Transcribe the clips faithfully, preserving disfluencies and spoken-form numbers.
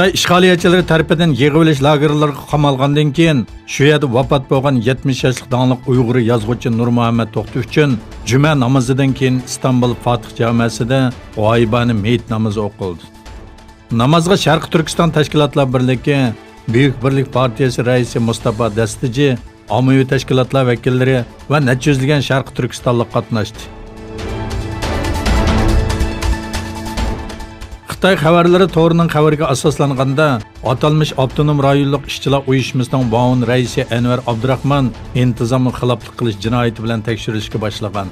خىتاي ئىشغالىيەتچىلىرى تەرىپىدىن يىغىۋېلىش لاگېرلىرىغا قامالغاندىن كېيىن، شۇ يەردە ۋاپات بولغان يەتمىش ياشلىق داڭلىق ئۇيغۇر يازغۇچى نۇرمۇھەممەت توختى ئۈچۈن جۈمە نامىزىدىن كېيىن ئىستانبۇل فاتىھ جامەسىدە غايىبانە مېيىت نامىزى ئوقۇلدى. نامازغا شەرقىي تۈركىستان تەشكىلاتلار بىرلىكى، بۈيۈك بىرلىك پارتىيەسى رەئىسى مۇستاپا دەستىجى، ئاممىۋى تەشكىلاتلار ۋەكىللىرى ۋە نەچچە يۈزلىگەن شەرقىي تۈركىستانلىق قاتناشتى. خىتاي خەۋەرلىرى تورىنىڭ خەۋىرىگە ئاساسلانغاندا، ئاتالمىش ئاپتونوم رايونلۇق ئىشچىلار ئۇيۇشمىسىنىڭ مۇئاۋىن رەئىسى ئەنۋەر ئابدۇراخمان ئىنتىزامغا خىلاپلىق قىلىش جىنايىتى بىلەن تەكشۈرۈلۈشكە باشلىغان.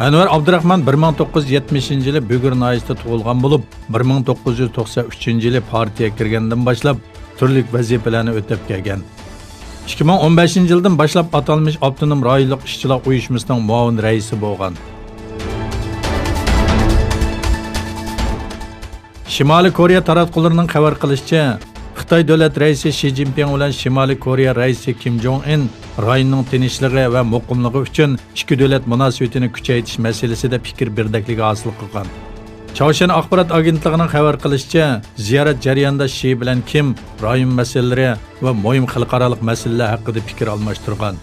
ئەنۋەر ئابدۇراخمان بىر مىڭ توققۇز يۈز يەتمىشىنچى يىلى بۈگۈر ناھىيىسىدە تۇغۇلغان بولۇپ، بىر مىڭ توققۇز يۈز توقسەن ئۈچىنچى يىلى پارتىيەگە كىرگەندىن باشلاپ تۈرلۈك ۋەزىپىلەرنى ئۆتەپ كەلگەن. ئىككى مىڭ ئون بەشىنچى يىلدىن باشلاپ ئاتالمىش ئاپتونوم رايونلۇق ئىشچىلار ئۇيۇشمىسىنىڭ مۇئاۋىن رەئىسى بولغان. شىمالىي كورېيە تاراتقۇلىرىنىڭ خەۋەر قىلىشىچە، خىتاي دۆلەت رەئىسى شى جىنپىڭ بىلەن شىمالىي كورېيە رەئىسى كىم جوڭ ئىن رايوننىڭ تىنچلىقى ۋە مۇقىملىقى ئۈچۈن ئىككى دۆلەت مۇناسىۋىتىنى كۈچەيتىش مەسىلىسىدە پىكىر بىردەكلىكى ھاسىل قىلغان. چاۋشيەن ئاخبارات ئاگېنتلىقىنىڭ خەۋەر قىلىشىچە، زىيارەت جەريانىدا شى بىلەن كىم رايون مەسىلىلىرى ۋە مۇھىم خەلقئارالىق مەسىلىلەر ھەققىدە پىكىر ئالماشتۇرغان.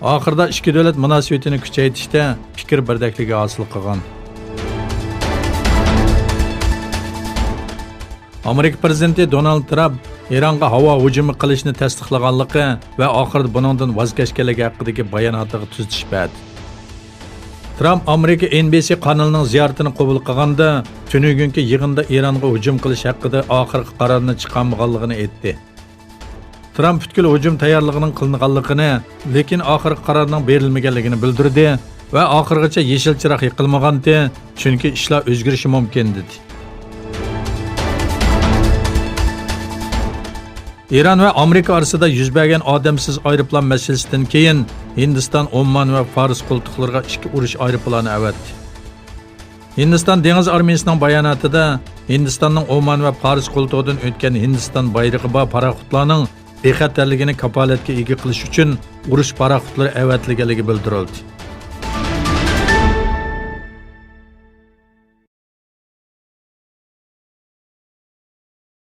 ئاخىرىدا ئىككى دۆلەت مۇناسىۋىتىنى كۈچەيتىشتە پىكىر بىردەكلىكى ھاسىل قىلغان. ئامېرىكا پىرېزىدېنتى دونالد ترامپ ئىرانغا ھاۋا ھۇجۇمى قىلىشنى تەستىقلىغانلىقى ۋە ئاخىرىدا بۇنىڭدىن ۋاز كەچكەنلىكى ھەققىدىكى باياناتىغا تۈزىتىش بەردى. ترامپ ئامېرىكا ئېن بى سى قانىلىنىڭ زىيارىتىنى قوبۇل قىلغاندا، تۈنۈگۈنكى يىغىندا ئىرانغا ھۇجۇم قىلىش ھەققىدە ئاخىرقى قارارنى چىقارمىغانلىقىنى ئېيتتى. ترامپ پۈتكۈل ھۇجۇم تەييارلىقىنىڭ قىلىنغانلىقىنى، لېكىن ئاخىرقى قارارنىڭ بېرىلمىگەنلىكىنى بىلدۈردى ۋە ئاخىرغىچە يېشىل چىراغ يېقىلمىغانتى، چۈنكى ئىشلار ئۆزگىرىشى مۇمكىن، دېدى. ئىران ۋە ئامېرىكا ئارىسىدا يۈز بەرگەن ئادەمسىز ئايروپىلان مەسىلىسىدىن كېيىن، ھىندىستان، ئومان ۋە فارس قولتۇقلىرىغا ئىككى ئۇرۇش ئايروپىلانى ئەۋەتتى. ھىندىستان دېڭىز ئارمىيىسىنىڭ باياناتىدا، ھىندىستاننىڭ ئومان ۋە پارس قولتۇقىدىن ئۆتكەن ھىندىستان بايرىقى بار پاراخوتلارنىڭ بىخەتەرلىكىنى كاپالەتكە ئىگە قىلىش ئۈچۈن ئۇرۇش پاراخوتلىرى ئەۋەتىلگەنلىكى بىلدۈرۈلدى.